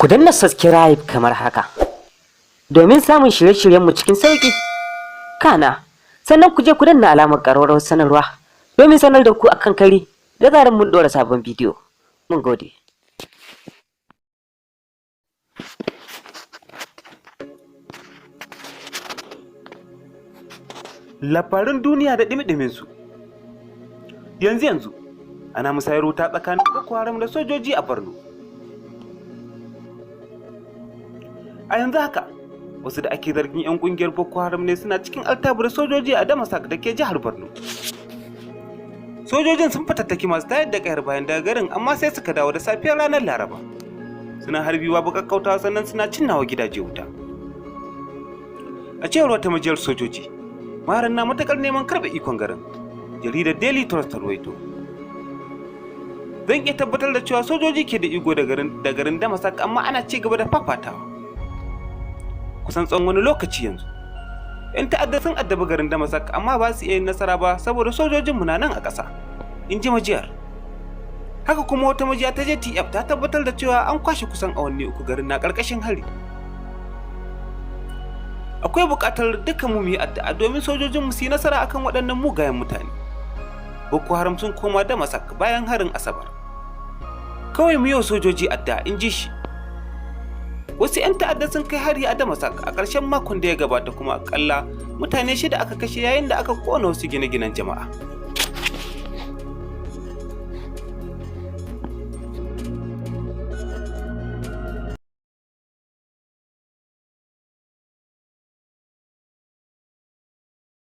Ku danna subscribe kamar haka domin samun shirye-shiryenmu cikin sauƙi. Kana, sannan ku je ku danna alamar ƙararrawar sanarwa domin sanar da ku akan kari da zarar mun ɗora sabon bidiyo. Mun gode. Labarun duniya da ɗimi su. Yanzu yanzu ana musayar wuta tsakanin Boko Haram da sojoji a Borno. A yanzu haka wasu da ake zargin 'yan kungiyar Boko Haram ne suna cikin artabu da sojoji a Damasak da ke jihar Borno. Sojojin sun fatattaki masu tayar da kayar bayan daga garin, amma sai suka dawo da safiyar ranar Laraba. Suna harbi babu kakkautawa, sannan suna cinnawa gidaje wuta. A cewar wata majiyar sojoji, maharan na matakar neman karɓe ikon garin. Jaridar Daily Trust ta ruwaito. Zan iya tabbatar da cewa sojoji ke da iko da garin Damasak, amma ana ci gaba da fafatawa. Kusan tsawon wani lokaci yanzu. 'Yan ta'adda sun addabi garin Damasak, amma ba su iya yin nasara ba saboda sojojinmu na nan a ƙasa, in ji majiyar. Haka kuma wata majiya ta JTF ta tabbatar da cewa an kwashe kusan awanni 3 garin na ƙarƙashin hari. Akwai buƙatar dukkan mu yi addu'a domin sojojinmu su yi nasara akan waɗannan mugayen mutane. Boko Haram sun koma Damasak bayan harin Asabar. Kawai mu yi wa sojoji addu'a, in ji shi. Wasu 'yan ta'adda sun kai hari a Damasak a ƙarshen makon da ya gabata, kuma akalla mutane shida aka kashe yayin da aka kona wasu gine-ginen jama'a.